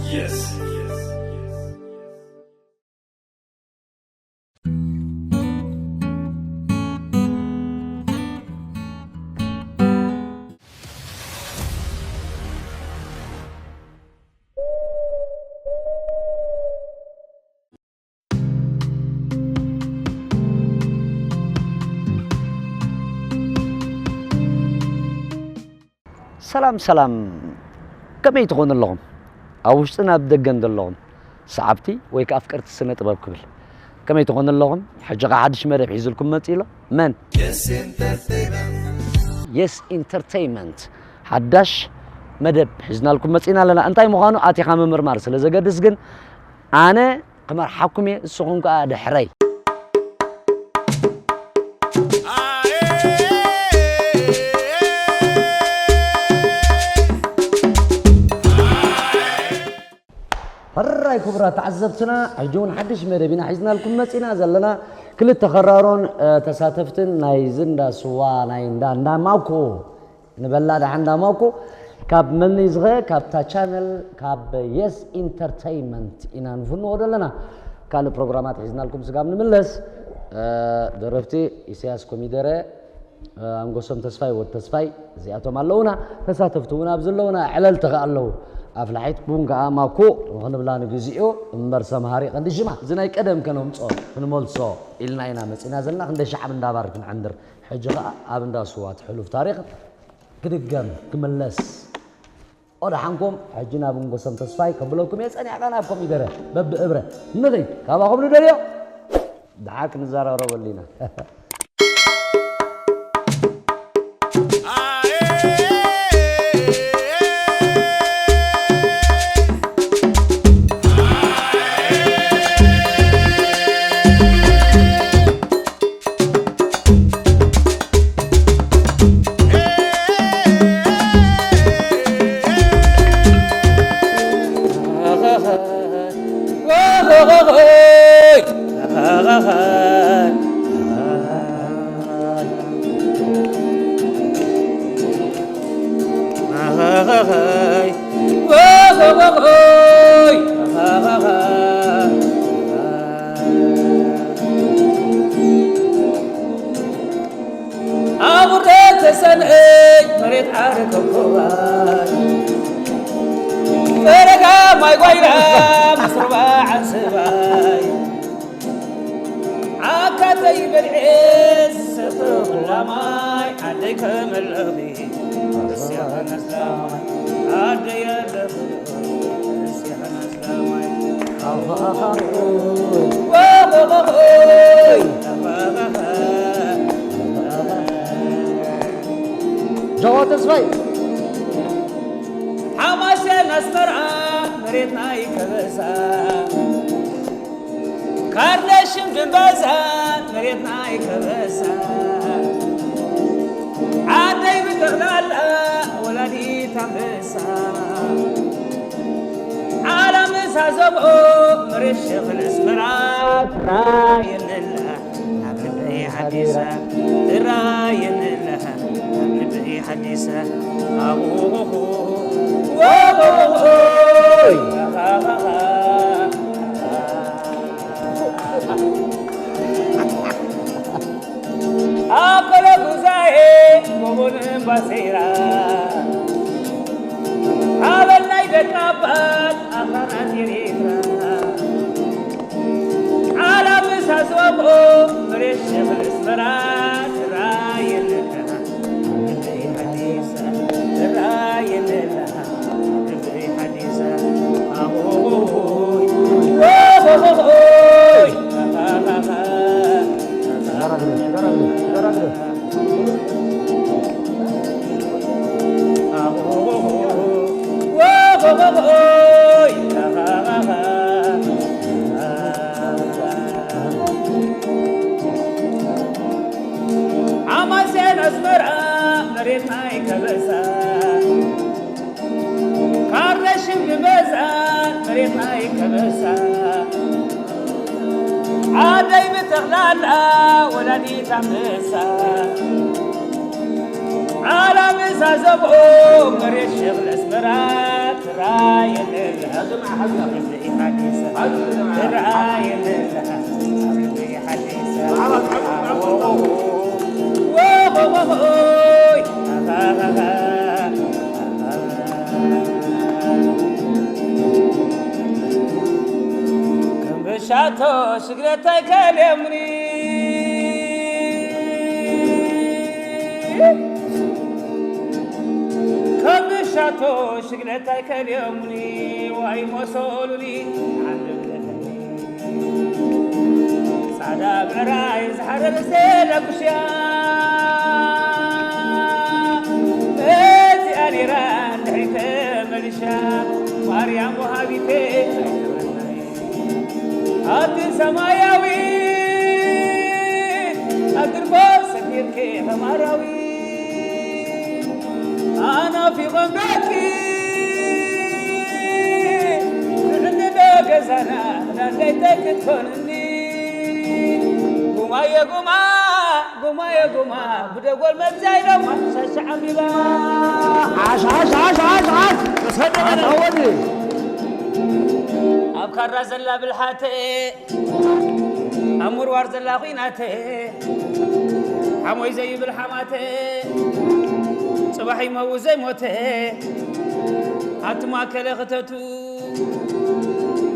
Yes. ሰላም ሰላም፣ ከመይ ትኾኑ ኣለኹም? ኣብ ውሽጥን ኣብ ደገን ዘለኹም ሰዓብቲ ወይ ከኣ ኣፍቀርቲ ስነ ጥበብ ክብል፣ ከመይ ትኾኑ ኣለኹም? ሕጂ ኸኣ ሓድሽ መደብ ሒዝልኩም መጺእ ኣሎ። መን? የስ ኢንተርቴይመንት ሓዳሽ መደብ ሒዝናልኩም መጺእና ኣለና። እንታይ ምዃኑ ኣቲኻ ምምርማር ስለ ዘገድስ ግን ኣነ ክመርሓኩም እየ፣ ንስኹም ከኣ ድሕረይ። ሕራይ ክቡራት ተዓዘብትና፣ ሕጂ እውን ሓድሽ መደብ ኢና ሒዝናልኩም መጺና ዘለና። ክልተ ኸራሮን፣ እ፣ ተሳተፍትን ናይ ዝንዳ ስዋ፣ ናይ እንዳ፣ እንዳ ማኮ ንበላ ደሓን እንዳ ማኮ፣ ካብ መን እዩ ዝኸ? ካብታ ቻነል፣ ካብ የስ ኢንተርተይመንት ኢና ንፍንዎ ዘለና። ካልእ ፕሮግራማት ሒዝናልኩም ስጋብ ንምለስ፣ እ፣ ደረፍቲ ኢሳያስ ኮሚደረ፣ እ፣ ኣንጎሶም ተስፋይ፣ ወድ ተስፋይ፣ እዚኣቶም ኣለዉና። ተሳተፍቲ እውን ኣብዚ ኣለዉና። ዕለልቲ ከኣ ኣለዉ። ኣፍላሒት ቡን ከኣ ማኮ ንኽንብላ ንግዚኡ እምበር ሰምሃሪ ቀንዲ ሽማ። እዚ ናይ ቀደም ከነምጽኦ፣ ክንመልሶ ኢልና ኢና መጺና ዘለና። ክንደይ ሸዓብ እንዳባር ክንዕንድር። ሕጂ ከኣ ኣብ እንዳ ስዋ እቲ ሕሉፍ ታሪኽ ክድገም፣ ክምለስ። ኦ ደሓንኩም፣ ሕጂ ናብ እንጎሶም ተስፋይ ከብለኩም እየ። ጸኒሕካ ናብ ኮሚደረ በብእብረ ንኺድ። ካባኹም ንደልዮ። ደሓር ክንዘራረበሉ ኢና። ኣቡረ ተሰንእይ መሬት ዓረ ኮብኮባይ፣ ፈረጋ ማይ ጓይላ፣ ምስርባ ዓሰባይ፣ ዓካተይ በልዔ ዝሰተ ኩላ ማይ፣ ዓደይ ከመለኺ፣ እስያኸን ኣስላማይ፣ ዓደይ ኣለኺ፣ እስያኸን ኣስላማይ። ጆጎ ተስፋይ። ሓማሴን ኣስመራ መሬት ናይ ከበሳ፣ ካርነሽን ብንባዛ መሬት ናይ ከበሳ፣ ዓደይ ብጠቕላላ ወላዲት ኣንበሳ። ዓላ ምሳ ዘብኦ መሬት ሸኽል ኣስመራ ትራየለላ፣ ኣብ ልበይ ሓዲሳ ትራየለላ፣ ኣብ ልበይ ሓዲሳ። ኣቡኹ ወቦይ ኣከለ ጉዛኤ ጎቦን እምባ ሰይራ፣ ሓበን ናይ ደቂ ኣባት ኣኽራናት ኤርትራ። ዓላ ምሳ ዝወቅኦ መሬት ሸኽል ኣስመራ ትራየለላ፣ ልበይ ሓዲሳ ትራየለላ። ሓማሴን ኣስመራ መሬት ናይ ከበሳ፣ ካርነሽን ብበዛ መሬት ናይ ከበሳ፣ ዓደይ ብጠቕላላ ወላዲት ኣንበሳ። ዓላምዛ ዘቦ መሬት ሸኽለ ኣስመራ ትራየለላ። ትራየለላ። ከም በሻቶ ሽግለታይ ከልየሙኒ፣ ከም በሻቶ ሽግለታይ ከልየሙኒ፣ ዋይ መሰሉኒ ዓለም ለፈኒ። ጻዕዳ ብዕራይ ዝሓረረ ዘላ ጉሽያ፣ እዚኣ ነይራ ድሕሪት ተመሊሻ፣ ማርያም ወሃቢተይ ኣይትበልናይ። ኣቲ ሰማያዊ ኣድርጎ ሰፊርኪ ተማራዊ ኣናፊቖም ደቂ ንዕንዶ ገዛና ናንዳይታይ ክትኮንኒ። ጉማየ ጉማ፣ ጉማየ ጉማ፣ ብደጎል መጽያ ኢሎም ሻሻ ዓምቢባ። ዓሽ፣ ዓሽ፣ ዓሽ፣ ዓሽ፣ ዓሽ። ተሰደበ። ኣታ ወዲ። ኣብ ካራ ዘላ ብልሓተ፣ ኣብ ምርዋር ዘላ ኹናተ፣ ሓሞይ ዘይብል ሓማተ፣ ጽባሕ ይመውት ዘይሞተ፣ ኣቲ ማከለ ክተቱ፣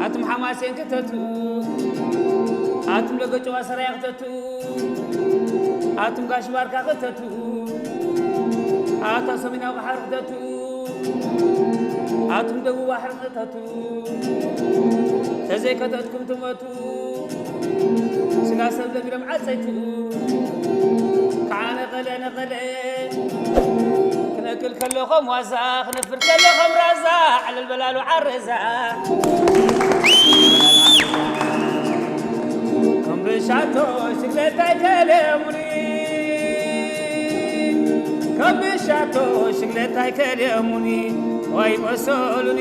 ኣቱም ሓማሴን ክተቱ፣ ኣቱም ደገ ጨዋ ሰራያ ክተቱ፣ ኣቱም ጋሽ ባርካ ክተቱ፣ ኣታ ሰሜናዊ ባሕሪ ክተቱ፣ ኣቱም ደቡብ ባሕሪ ክተቱ፣ ተዘይከተትኩም ትመቱ፣ ስጋ ሰብ ለሚዶም ዓጸይቱ፣ ከዓ ነቐለ ነቐለ፣ ክነቅል ከለኹም ዋዛ፣ ክነፍር ከለኹም ራዛ፣ ዕልል በላሉ ዓረዛ። ከም ብሻቶ ሽግለታይ ከልየሙኒ፣ ከም ብሻቶ ሽግለታይ ከልየሙኒ፣ ዋይ መሰሉኒ።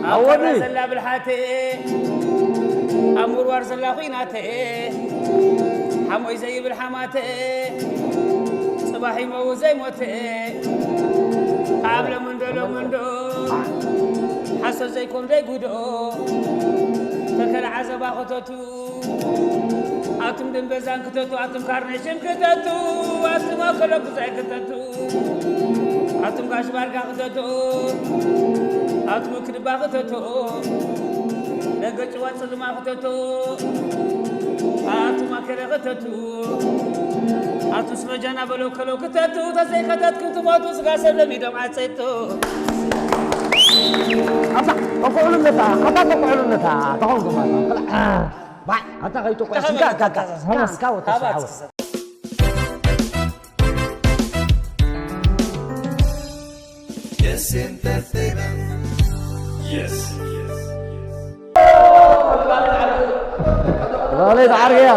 ኣብ ኣወኒ። ካራ ዘላ ብልሓተ፣ ኣብ ምርዋር ዘላ ኹናተ፣ ሓሞይ ዘይብል ሓማተ፣ ጽባሕ ይመውት ዘይሞተ፣ ካብ ለመንዶ ለመንዶ፣ ሓሶት ዘይኮን ዘይጉዶ፣ ተከለ ዓዘባ ክተቱ፣ ኣቱም ድንበዛን ክተቱ፣ ኣቱም ካርኔሽን ክተቱ፣ ኣቱም ኣከለጉዛይ ክተቱ፣ ኣቱም ጋሽ ባርካ ክተቱ፣ ኣቱም ክድባ ክተቱ፣ ደገ ጭዋ ጽልማ ክተቱ፣ ኣቱም ኣከለ ክተቱ፣ ኣቱም ስመጃና በሎ ከሎ ክተቱ፣ ተዘይከተትኩም ትሞቱ፣ ስጋ ሰብ ለሚዶም ዓጸይቱ። ኣታ ተቆዕሉነታ፣ ኣታ ተቆዕሉነታ፣ ተኾንኩም ኣታ። ክላ-፣ ኣ፣ ባዕ፣ ኣታ ከይተቆዕስ፣ እንካ፣ እንካ፣ እንካ፣ እንካ፣ እንካ፣ ወተስፋ ሓወት። Yes Entertainment. Yes. ላሌት ዓርያ።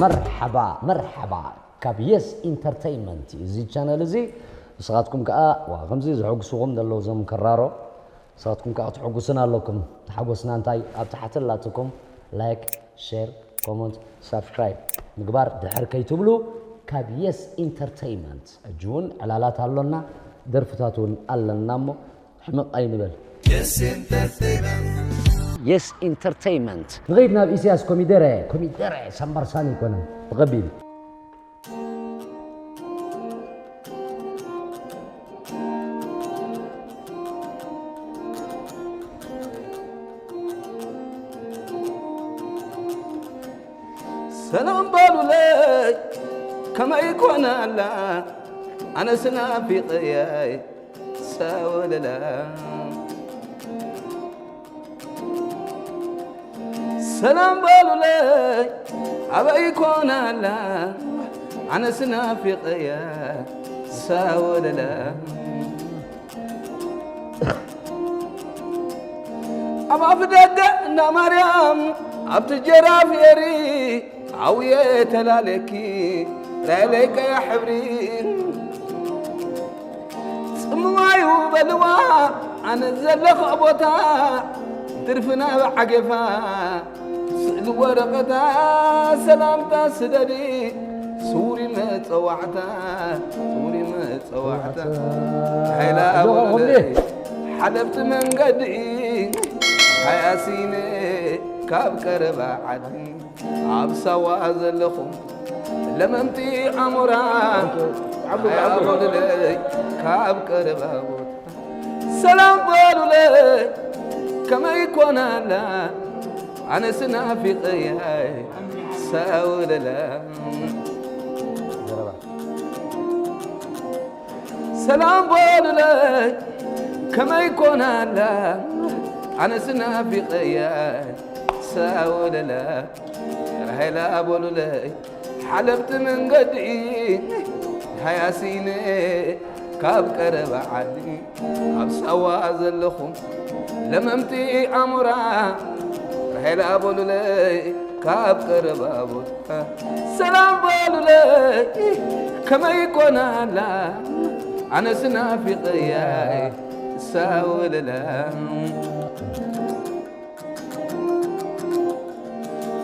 መርሓባ፣ መርሓባ። ካብ የስ ኢንተርተይንመንት እዩ እዚ ቻነል እዚ። ንስኻትኩም ከኣ፣ ዋ፣ ከምዚ ዘሐጉስኹም ዘለዉ እዞም ከራሮ፣ ንስኻትኩም ከኣ ክትሕጉሱና ኣለኩም። እቲ ሓጎስና እንታይ ኣብ ታሕቲ ኣላትኩም። ላይክ፣ ሼር፣ ኮመንት፣ ሳብስክራይብ ምግባር ድሕር ከይትብሉ ካብ የስ ኢንተርተይመንት። ሕጂ እውን ዕላላት ኣሎና፣ ደርፍታት እውን ኣለና እሞ ሕምቕ ኣይንበል። የስ ኢንተርተይመንት። ንኸይድ ናብ ኢሳያስ ኮሚደረ። ኮሚደረ ሳምባርሳኒ ኣይኮነን ብቐቢሉ። ሰላም በሉለይ፣ ከመይ ኮነ ኣላ? ኣነስ ናፊቐየይ ሰወለላ። ሰላም በሉለይ፣ ኣበይ ኮነ ኣላ? ኣነስ ናፊቐየ ሰወለላ። ኣብ ኣፍ ደገ እንዳ ማርያም ኣብቲ ጀራፍ ኤሪ ኣውየ ተላለኪ ራይለይ ቀያ ሕብሪ ጽምዋዩ በልዋ ኣነ ዘለኹ ቦታ ትርፍና ብዓጌፋ ስእሊ ወረቐታ ሰላምታ ስደዲ ስውሪ መጸዋዕታ ስውሪ መጸዋዕታ ሓይላ ኣበሉለይ ሓለፍቲ መንገዲ ሃያሲነ ካብ ቀረባ ዓዲ ኣብ ሳዋ ዘለኹም ለመምቲ ኣሞራ ሓያ በሉለይ ካብ ቀረባ ቦታ ሰላም በሉለይ ከመይ ኮነ ኣላ ኣነስ ናፊቐያ ሰውለላ ሰላም በሉለይ ከመይ ኮነ ኣላ ኣነስ ናፊቐያ ሰውለላ ራሄላ በሉለይ ሓለፍቲ መንገዲ ሃያሲነ ካብ ቀረባ ዓዲ ኣብ ሳዋ ዘለኹም ለመምቲ ኣሞራ ራሄላ በሉለይ ካብ ቀረባ ቦታ ሰላም በሉለይ ከመይ ኮነ ኣላ ኣነስ ናፊቐያ ሰውለላ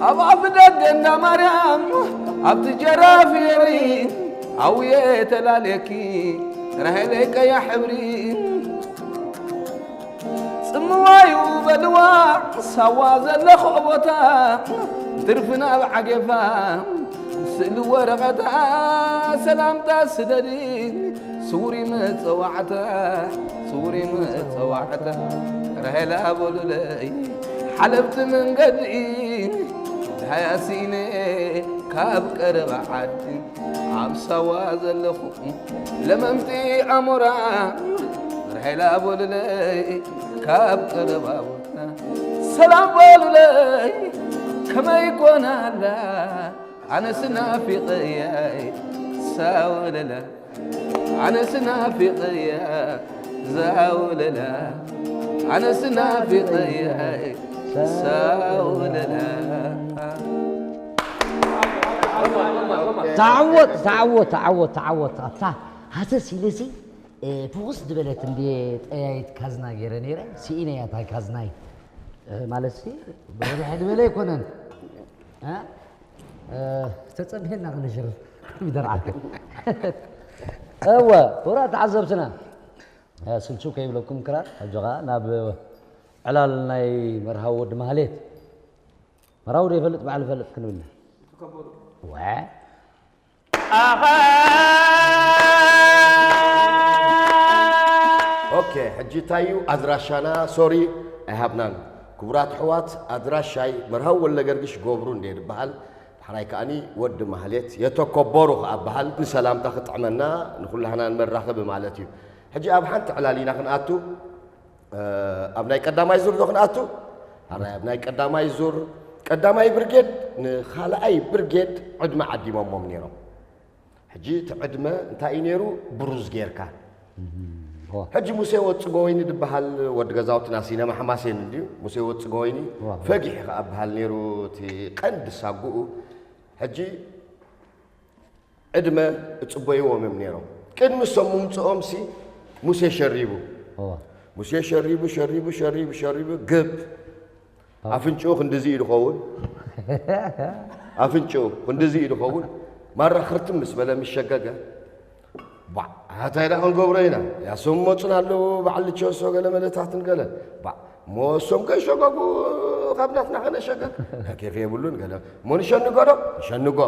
ኣብ ኣፍ ደገ እንዳ ማርያም ኣብቲ ጀራፍ የሪ ኣውየ ተላለኪ ራሄለይ ቀያ ሕብሪ ጽምዋዩ በልዋ ሳዋ ዘለኹ ቦታ ትርፊ ናብ ዓጌፋ ስእሊ ወረቐታ ሰላምታ ስደዲ ስውሪ መጸዋዕታ ስውሪ መጸዋዕታ ራሄላ በሉለይ ሓለፍቲ መንገዲ ሃያሲነ ካብ ቀረባ ዓዲ ኣብ ሳዋ ዘለኹ ለመምቲ ኣሞራ ራሄላ በሉለይ ካብ ቀረባ ቦታ ሰላም በሉለይ ከመይ ኮነ ኣላ ኣነስ ናፊቐያ ሳወለላ ኣነስ ናፊቐያ ዛወለላ ኣነስ ናፊቐያ ሳወለላ ተዓወት ተዓወት ተዓወት ተዓወት ኣብታ ሃሰስ ኢለሲ ፍኹስ ዝበለት እንደ ጠያይት ካዝና ገይረ ነይረ ስኢነ እያ ታይ ካዝናይ ማለት ሲ ብርሕ ዝበለ ኣይኮነን ተጸብሄና ክንሽር ኮሚደር ዓርከይ እወ ክቡራት ተዓዘብትና ስልቹ ከይብለኩም ክራር ሕጂ ኸዓ ናብ ዕላል ናይ መርሃዊ ወዲ ማህሌት መርሃዊ ዶ ይፈልጥ ባዕሉ ይፈልጥ ክንብል ኢና ወ ኦኬ ሕጂ እንታይ እዩ ኣድራሻና ሶሪ ኣይሃብናን ክቡራት ኣሕዋት ኣድራሻይ መርሃዊ ወለገርግሽ ገብሩ እንደ ዝበሃል ዳሕራይ ከኣኒ ወዲ ማህሌት የተኮበሩ ከኣ በሃል ንሰላምታ ክጥዕመና ንኩላህና ንመራኸቢ ማለት እዩ ሕጂ ኣብ ሓንቲ ዕላል ኢና ክንኣቱ ኣብ ናይ ቀዳማይ ዙር ዶ ክንኣቱ ኣራይ ኣብ ናይ ቀዳማይ ዙር ቀዳማይ ብርጌድ ንኻልኣይ ብርጌድ ዕድመ ዓዲሞሞም ነይሮም ሕጂ እቲ ዕድመ እንታይ እዩ ነይሩ ብሩዝ ጌርካ ሕጂ ሙሴ ወጽጎ ወይኒ ዝበሃል ወዲ ገዛውትና ሲነማ ሓማሴን እንድዩ ሙሴ ወጽጎ ወይኒ ፈጊሕ ከኣ በሃል ነይሩ እቲ ቀንዲ ሳጉኡ ሕጂ ዕድመ እጽበይዎም እዮም ነይሮም ቅድሚ እሶም ምምጽኦም ሲ ሙሴ ሸሪቡ ሙሴ ሸሪቡ ሸሪቡ ሸሪቡ ሸሪቡ ግብ ኣፍንጭኡ ክንድዚ እዩ ዝኸውን። ኣፍንጭኡ ክንድዚ እዩ ዝኸውን። ማራ ክርትም ምስ በለ፣ ምስ ሸገገ፣ ባዕ፣ እንታይ ደኣ ክንገብሮ ኢና? ያሶም መጹና ኣለዉ፣ በዓል ልቸሶ ገለ መለታትን ገለ። ባዕ፣ እሞ እሶም ከይሸገጉ ካብ ናትና ከነሸገግ? ኬፍ የብሉን ገለ። እሞ ንሸንጎ ዶ? ንሸንጎ።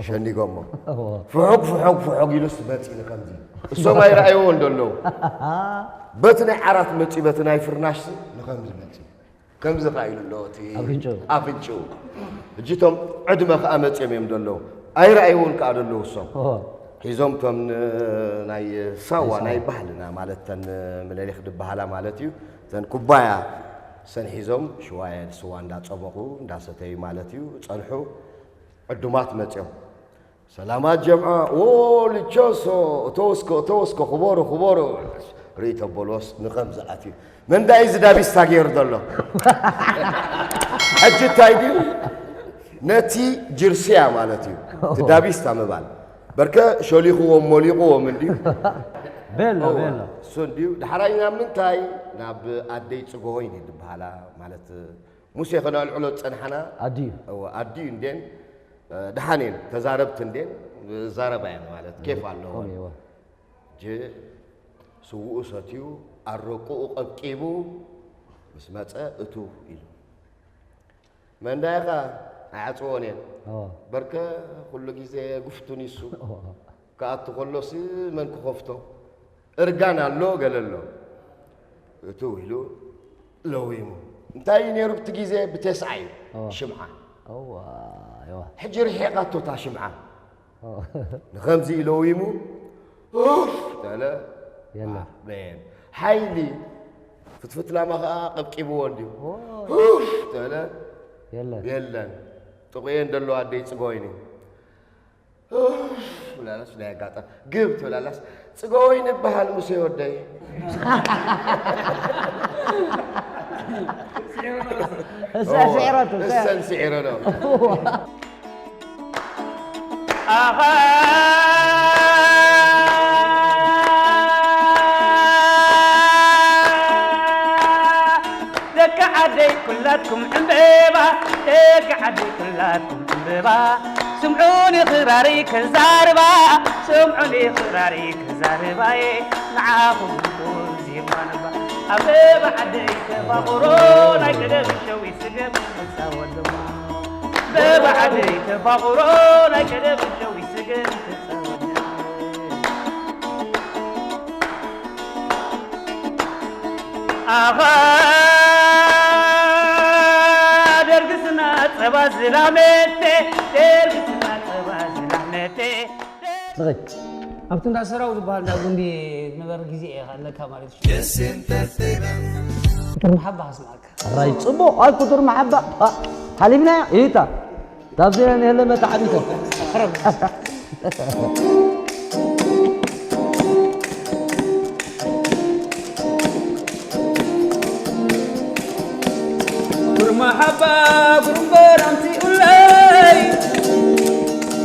ሸኒጎሞ። እዎ። ፍሑግ፣ ፍሑግ፣ ፍሑግ ኢሉስ መጺ ንኸምዚ። እሶም ኣይረኣይዎ እንደለዉ። በቲ ናይ ዓራት መጺ፣ በቲ ናይ ፍርናሽሲ ንኸምዚ መጺ። ከምዚ ኸኣ ኢሉ ኣሎ እቲ ኣፍንጭኡ። ኣፍንጭኡ። ሕጂ እቶም ዕድመ ኸኣ መጺኦም እዮም ዘለዉ። ኣይረኣይዎን ከኣ ዘለዉ እሶም። እዎ። ሒዞም እቶም ን-፣ ናይ ሳዋ፣ ናይ ሳዋ። ናይ ባህልና ማለት እተን ምለሊኽ ዝበሃላ ማለት እዩ። እተን ኩባያ ሰን ሒዞም ሽዋየ ስዋ እንዳጸበኹ እንዳሰተዩ ማለት እዩ። ጸንሑ። ዕዱማት መጺኦም። ሰላማት ጀምዓ፣ ዎ፣ ልቸሶ፣ እተወስኮ፣ እተወስኮ፣ ክበሩ፣ ክበሩ። ርኢ ተበሎስ ንኸምዚ ኣትዩ። መን ዳይ እዚ ዳቢስታ ገይሩ ዘሎ? ሕጂ እንታይ ድዩ? ነቲ ጅርስያ ማለት እዩ። እቲ ዳቢስታ ምባል። በርከ ሸሊኽዎም፣ ሞሊቕዎም እንድዩ። ቤላ፣ እዎ፣ ቤላ። እሱ እንድዩ። ዳሕራይ ናብ ምንታይ? ናብ ኣደይ ጽገወይኒ ዝበሃላ፣ ማለት፣ ሙሴ ከነልዕሎ ዝጸንሓና ኣድዩ። እዎ፣ ኣድዩ እንዴን፣ እ፣ ደሓን እየን፣ ተዛረብቲ እንዴን፣ ዛረባ እየን ማለት፣ ኬፍ ኣለዎ። ከምኡ እዎ። ጅ-፣ ስውኡ ሰትዩ፣ ኣረቁኡ ቀብቂቡ ምስ መጸ፣ እቱ ኢሉ። መንዳይኻ ኣይዓጽዎን እየን። እዎ። በርከ ኩሉ ግዜ ጉፍቱ ኒሱ። እዎ። ክኣቱ ከሎሲ መን ክኸፍቶ? እርጋን ኣሎ፣ ገለ ኣሎ። እትው ኢሉ ለዊሙ። እንታይ እዩ ነይሩ ብቲ ግዜ? ብቴስዓ እዩ። እዎ። ሽምዓ። እዋ፣ እዋ። ሕጂ ርሒቓቶ እታ ሽምዓ። እዎ። ንኸምዚ እዩ ለዊሙ። ኡፍ! ተለ። የለ። በየን። ሓይሊ ፍትፍት ላማ ኸኣ ቀብቂብዎ እንድዩ። እዎ። ኡፍ! ተለ። የለ። የለን። ጥቑኤን ደሎ ኣደይ ጽጎይኒ። ኡፍ! ብላላስ ናይ ኣጋጣ ግብ ትብላላስ፣ ጽጎይኒ ይበሃል ሙሴ ወደይ። እሳ እዎ፣ ስዒራቶ፣ እሳ እሰን ስዒረኖ። ኣኻ ደቂ ዓደይ ኩላትኩም ዕምበባ፣ ደቂ ዓደይ ኩላትኩም ዕምበባ፣ ስምዑኒ ክራረይ ከዛርባ፣ ስምዑኒ ክራረይ ከዛርባየ፣ ንዓኹም ትኹን ዜማ ነባ። ኣብ ደባ ዓደይ ተፋቕሮ ናይ ቀደም ሸዊ ስገም ክጻወት ድማ። ደባ ዓደይ ተፋቕሮ ናይ ቀደም ሸዊ ስገም ክጻወት ድማ። ኣኻ ደርግስና ጸባ ዝላመቴ፣ ደርግስና ጸባ ዝላመቴ። ንኸድ። ኣብቲ እንዳ ሰራው ዝበሃል እንዳ ጉንዲ ዝነበረ ግዜ እየ ኣለካ ማለት እዩ። ቁጥር መሓባ ከስምዓካ። ራይ ጽቡቕ፣ ኣይ ቁጥር መሓባ፣ ኣ፣ ሓሊፍናያ፣ እይታ። ታብዚ ናይ ንህለ መተዓቢተ። ጉርማ ሓባ ጉርምበር ኣምጺኡለይ፣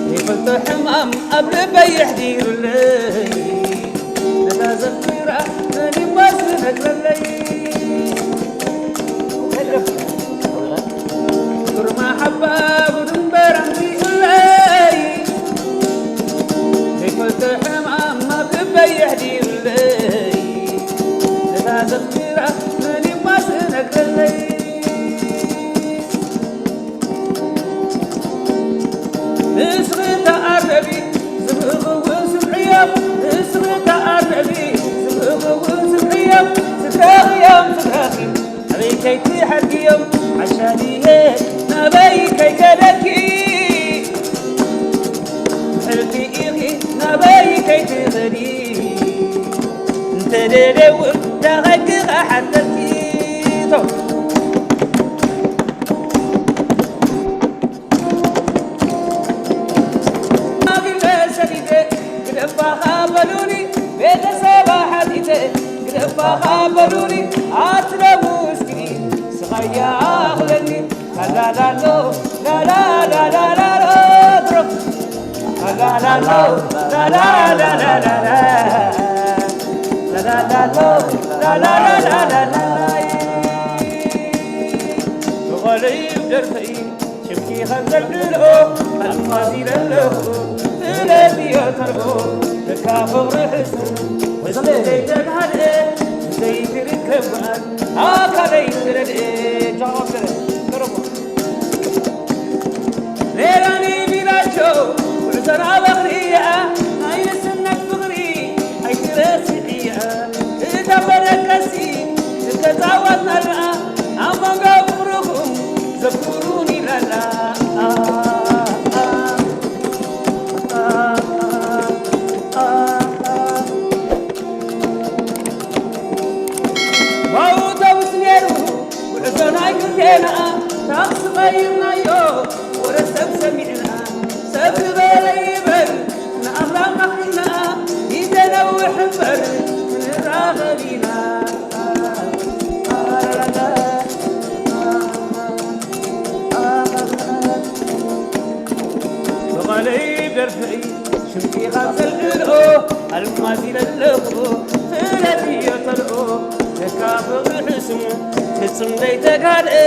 ዘይፈልጦ ሕማም ኣብ ልበይ የሕዲሩለይ። ነታ ዘፍራ መን እባ ዝነግረለይ? ግርማ ሓባ ጉድምበር ኣምጺኡለይ፣ ዘይፈልጦ ሕማም ኣብ ልበይ የሕዲሩለይ። ነታ ዘፍራ መን እባ ዝነግረለይ? ንስኺ ተኣረቢ፣ ስምዒ ክውን ስምዕዮ። ንስኺ ተኣረቢ፣ ስምዒ ክውን ስምዕዮ። ስድራኺ እዮም ስድራኺ፣ ናበይ ከይትሓልፍዮም? ዓሻ ድየ ናበይ ከይከደኪ? ሕልፊ ኢኺ ናበይ ከይትኸዲ? እንተደልየ እውን ዳኸይክኻ ሓተትኪ። ቶ። ሽማግለ ሰዲደ ግደፋኻ በሉኒ፣ ቤተሰባ ሓቲተ ግደፋኻ በሉኒ፣ ኣትለውስኪ ስቓይ ይኣኽለኒ። ላላላሎ፣ ላላላላላሎ፣ ላላላሎ፣ ላላላላላላ፣ ላላላሎ፣ ላላላላላላ። ለዩ ደርፈይ ሽምኪ ከም ዘልዕልኦ ኣልማዝ ኢለ ኣለኹ። ስለዚ እዮ ተርኦ ደካ ፍቕሪ ሕሱም፣ ወስለይ ተጋድኤ ዘይትርከብ ጓል ኣካለይ ትረድኤ። ጃዋብ ገረ፣ ገረሞ። ሌላኒ ቢላቸው ጉዕዞና በኽሪ እያ፣ ናይ ንስነት ፍቕሪ ኣይትረስዕ እያ። እታ በለቀሲ ዝተጻወትናላ ኣብ መንጎ ፍቕርኹም ዘኩሩኒ ላላ። ኣውቶቡስ ነይሩ ጉዕዞ ናይ ክልቴና፣ ታክሲ ቀይርናዮ ወረ ሰብ ሰሚዕና። ሰብ ዝበለ ይበል ንኣምላኽ ማሕና፣ ግዜ ነውሕ እምበር ክንራኸብ ኢና። ብቓለይ ደርፈይ ሽምኪ ካብ ዘልዕልኦ ኣልማዝ ኢለ ኣለኹ። ስለዚ እዮ ተልኦ ደካ ፍቕሪ ሕሱም፣ ፍጹም ዘይተጋድኤ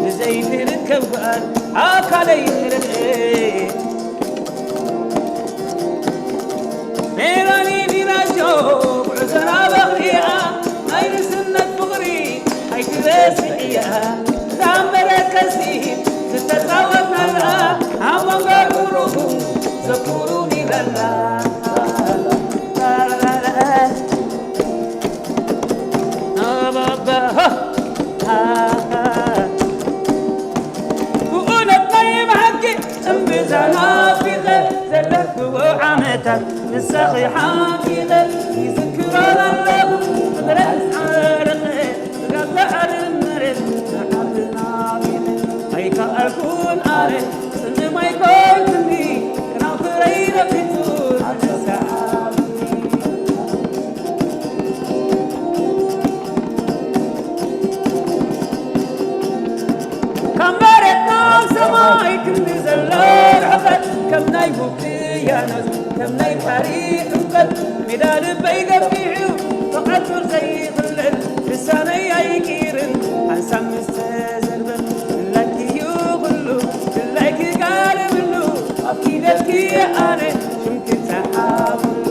ንዘይትርከብ ጓል ኣካለይ ትረድኤ። ሜላኒ ቢራጆ ጉዕዞና በኽሪያ ናይ ንስነት ፍቕሪ ኣይትረስዕያ። ዛመረ ከሲብ ዝተጻወትናላ ኣብ መንጎ ጉሩኹም ዘኩሩኒ ለላ። ብእውነት ናይ ብሓቂ እምብዛ ናፊቐ ዘለኽዎ ዓመታት ምሳኺ ሓንቂቐ ይዝክሮ ዘለኹ ፍቕረን ዓረቐ ስጋብ ትዓርብ መሬት ንዓዲ ናፊቐ ኣይከኣልኩን ኣነ ጽምም ኣይኮንኩኒ ክናፍረይ ረኺሱ ኣነሳዓብኒ። ካብ መሬት ናብ ሰማይ ክንዲ ዘሎ ርሕቐት ከም ናይ ውቅያኖስ ከም ናይ ባሕሪ ዕምቀት ሜዳ ልበይ ገፊሑ ብቐትር ዘይኽለል ልሳነይ ኣይቂርን ሓንሳብ ምስ ተዘርበ ድላይኪ እዩ ኩሉ ድላይኪ ጋልብሉ ኣብ ፊደልኪ ኣነ ሽምኪ ጸሓፍሉ።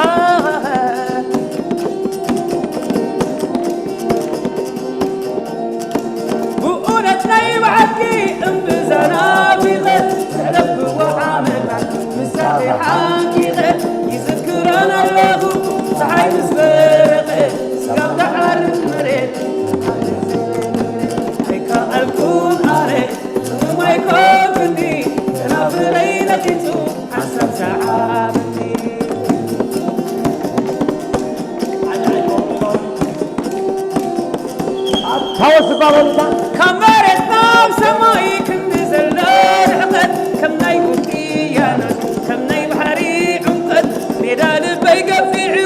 ኣሃ። ብእውነት ናይ ብሓቂ እምብዛ ናፊቐ ዘሕለፍክዎ ዓመታት ምሳኺ ሓንቂቐ ይዝክረን ኣለኹ። ጸሓይ ምስ በረቐ ስጋብ ትዓርብ መሬት ኣይከኣልኩን ኣነ ጽምም ኣይኮንኩኒ ጨናፍረይ ነኺሱ ሓሳብ ሰዓብኒ። ታወስ ባበልታ ካብ መሬት ናብ ሰማይ ክንዲ ዘሎ ርሕቐት ከም ናይ ውቅያኖስ ከም ናይ ባሕሪ ዕምቀት ሜዳ ልበይ ገፊሑ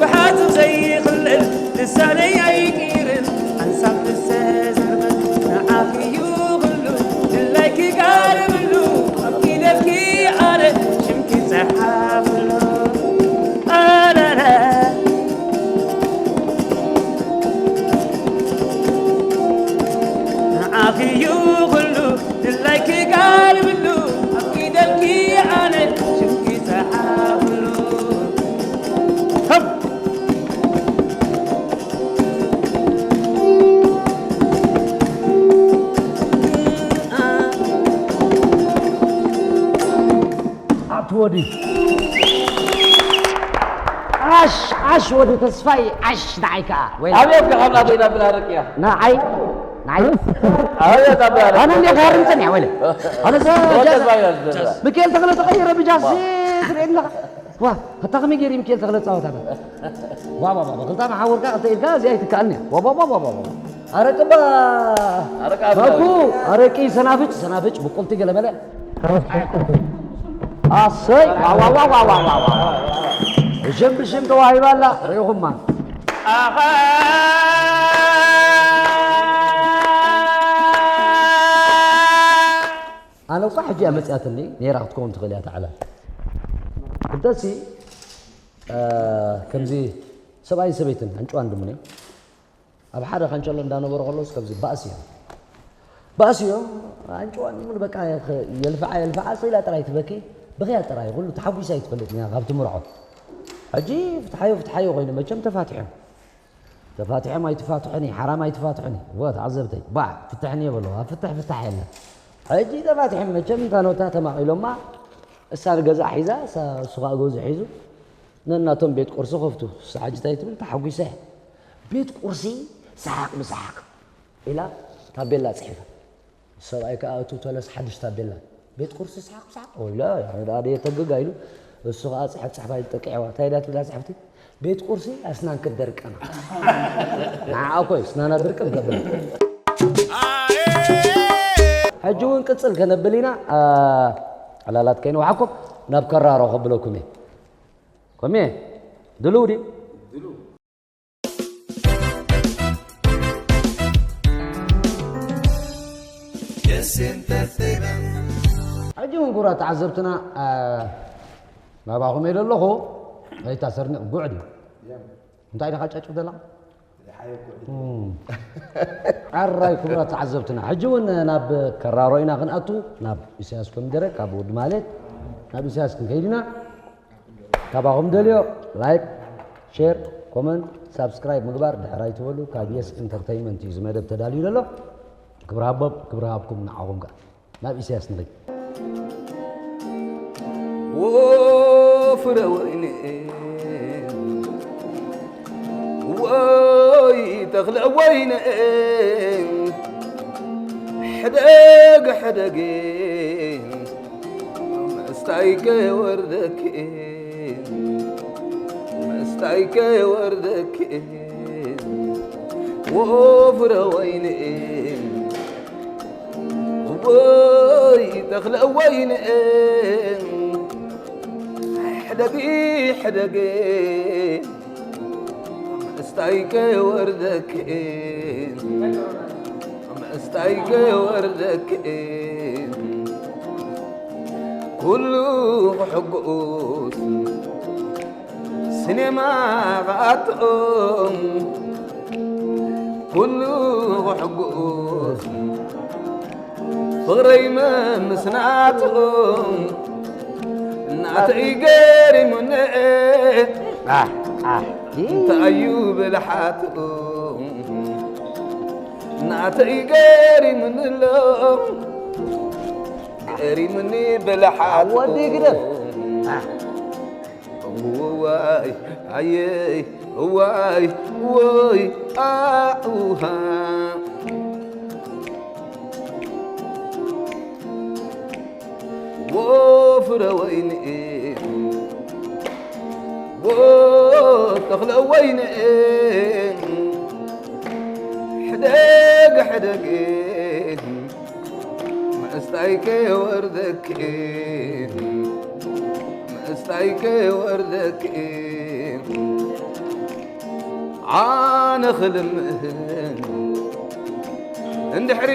ብሓጹር ዘይኽለል ልሳነይ ኣይቂርን ሓንሳብ ምስ ተዘርበ ንዓኺ እዩ ኩሉ ድላይኪ ጋልብሉ ኣብ ፊደልኪ ኣነ ሽምኪ ጸሓፍሉ። ኣረረ ንዓኺ እዩ ኩሉ ድላይኪ ጋልብሉ ኣብ ፊደልኪ ኣነ ሽምኪ ጸሓፍሉ። ኣቲ ወዲ ዓሽ ዓሽ ወዲ ተስፋይ ዓሽ ንዓይ ከዓ ወይ ኣበይ ኣብካ ካብ ናተይ ናብ ብላርቅ እያ ንዓይ ንዓይ ኣበይ ኣብ ብላርቅ ኣነ እንዴ ጋርምፅን እያ ወለ ኣነ ሰ ወደ ጃዝ ባይራ ዝደረባ ሚካኤል ተኽለ ተቐይረ ብጃዝ ትርእየኒ ኣለኻ ዋ ኣታ ከመይ ገይሩ ሚካኤል ተኽለ ፃወታ ዋ ዋ ዋ ክልታ መሓወርካ ክልተ ኢድካ እዚኣ ኣይትከኣልኒ እያ ዋ ዋ ዋ ዋ ዋ ኣረቅባ ኣረቂ ኣረቂ ሰናፍጭ ሰናፍጭ ብቁልቲ ገለመለ ኣሰይ ዋዋዋዋዋዋዋ ብሽም ብሽም ተዋሂባ ኣላ ርኢኹማ ኣነ እኳ ሕጂ እያ መፅያትኒ ነይራ ክትከውን ትኽእል እያ ተዓላ ክልተሲ ከምዚ ሰብኣይን ሰበይትን ኣንጭዋን ድሙን እዮም ኣብ ሓደ ካንቸሎ እንዳነበሩ ከለውስ ከምዚ ባእሲ እዮም ባእስዮ ኣንጭዋን ሙሉ በቃ የልፍዓ የልፍዓ ስኢላ ጥራይ ትበኪ። ብኽያ ጥራይ ኩሉ ተሓጒሳ ኣይትፈልጥን እያ ካብ ትምርዖ። ሕጂ ፍትሓዮ ፍትሓዮ ኮይኑ መቸም ተፋቲሖም። ተፋቲሖም ኣይትፋትሑኒ ሓራም ኣይትፋትሑኒ። እወ ተዓዘብተይ ባዕ ፍትሕኒ የበሎ ኣብ ፍትሕ ፍታሕ የለን። ሕጂ ተፋቲሖም መቸም እታ ኖታ ተማቒሎማ። እሳ ንገዛእ ሒዛ እሱ ከዓ ገዙ ሒዙ ነናቶም ቤት ቁርሲ ከፍቱ። እሳ ሕጂ እንታይ ትብል ተሓጒሰ። ቤት ቁርሲ ሰሓቕ ብሰሓቕ ኢላ ታቤላ ጽሒፋ። ሰብኣይ ከኣ እቱ ተለስ ሓድሽ ታቤላ ቤት ቁርሲ ሰሓቕ ብሰሓቕ ኢላ። ኣደ የተግጋ ኢሉ እሱ ከኣ ጽሕፍ ጽሕፋ ይጠቅዕዋ እንታይ ኢላ ትብላ ጽሕፍቲ። ቤት ቁርሲ ኣስናን ክትደርቀና። ንዓኣ እኮ እዩ ስናና ድርቅም ዘብል። ሕጂ እውን ቅጽል ከነብል ኢና። ዕላላት ከይንወሓኩም ናብ ከራሮ ከብለኩም እየ። ኮሜ ድልው ድዩ? ሕጂ እውን ጉራ ተዓዘብትና ናባኹም እየ ዘለኹ። ኣይታሰርኒ ጉዕ ድዩ? እንታይ ኢኻ ጨጭ ዘለኻ? ዓራይ ክቡራት ተዓዘብትና ሕጂ እውን ናብ ከራሮ ኢና ክንኣቱ ናብ ኢሳያስ ኮሚደረ ካብ ወዲ ማለት ናብ ኢሳያስ ክንከይድ ኢና። ካባኹም ደልዮ ላይክ፣ ሼር፣ ኮመንት፣ ሳብስክራይብ ምግባር ድሕር ኣይትበሉ። ካብ የስ ኢንተርተይንመንት እዩ ዝመደብ ተዳልዩ ዘሎ። ክብሪ ሃቦም ክብሪ ሃብኩም ንዓኹም ከኣ ናብ ኢሳያስ ንኸይድ። ወፍረ ወይነ ወይ ተኽለ ወይነ ሕደግ ሕደግ ምስታይ ከይወርደኪ ምስታይ ከይወርደኪ ወፍረ ወይነ ወይ ተኽለ ወይነ ሕደጊ ሕደጊ ምስታይ ከይወርደኪ ምስታይ ከይወርደኪ ኩሉ ክሕግኡስ ስኔማ ክኣትኦም ኩሉ ክሕግኡስ ፍቕረይ መምስናትኦም ናተይ ገሪሙኒ እንታዩ ብልሓትኦም ናተይ ገሪሙኒ ኣሎ ገሪሙኒ ብልሓትኦም ወዲ ግደፍ እዋይ ኣየይ እዋይ ወይ ኣውሃ ወፍረ ወይኒ ወተኽለ ወይኒ ሕደግ ሕደግ ምስታይ ከይወርደኪ ምስታይ ከይወርደኪ ኣነ ክልምን እንድሕሪ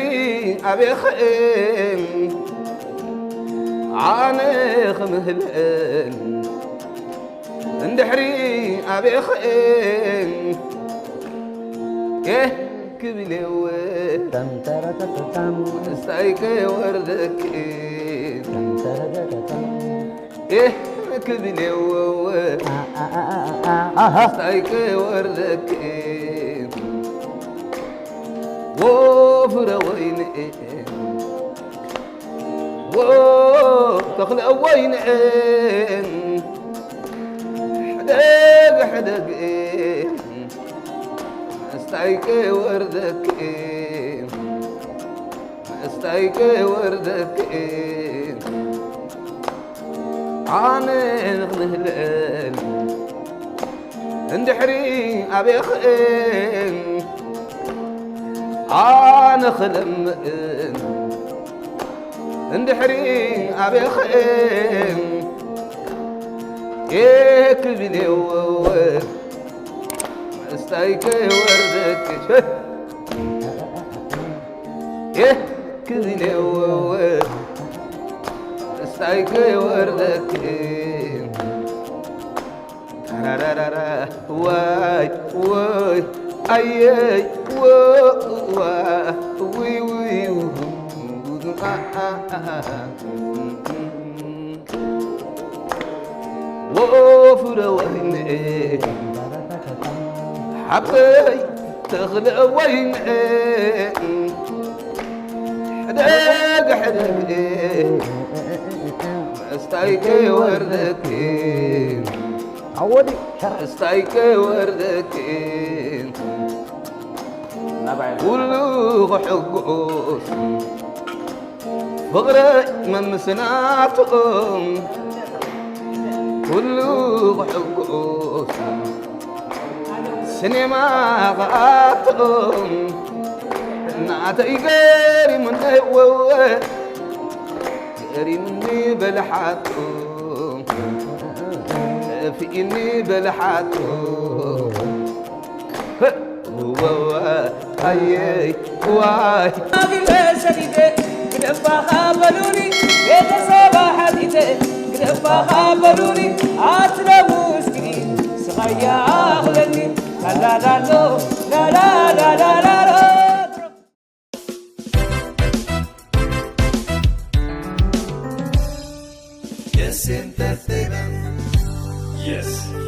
ኣቤኽእን ኣነ ክምህልእን እንድሕሪ ኣቤኽእን ኤህ ክብል የወ ተምተረተተተም ምስታይ ከይወርደኪ ተምተረተተተም ኤህ ክብል የወ ኣሃ ምስታይ ከይወርደኪ ወፍረ ወይኒ ወተኽለ ወይኒ ሕደግ ሕደግ ምስታይ ከይወርደኪ ምስታይ ከይወርደኪ ኣነ ንኽምህልእል እንድሕሪ ኣቤኽእን ኣነ ክለምእን እንድሕሪ ኣቤኽእን ክብል የወወ ምስታይ ከይወርደኪ ክብል የወወ ምስታይ ከይወርደኪ ታራራራራ ዋይ ወይ ኣየይ ወዋ ውይ ውይ ወፍረ ወይኒ ሓበይ ተኽለ ወይኒ ሕደግ ሕደግ መስታይ ከይወርደኪ ኣወዲ መስታይ ከይወርደኪ ኩሉ ክሕጎስ ፍቕረይ መምስናትኦም ኩሉ ክሕጎስ ስኔማ ክኣትኦም ናተይ ገሪሙኒ ወወ ገሪሙኒ በልሓቶም ጠፊእኒ በልሓቶም ወወ ኣየይ ዋይ ሽማግለ ሰዲደ ግደፋኻ በሉኒ ቤተሰብ ሓቲተ ግደፋኻ በሉኒ ኣትለሙ እስኪ ስቓያ ኣኽለኒ ላላላሎ ላላላላላሎ Yes, entertainment. Yes.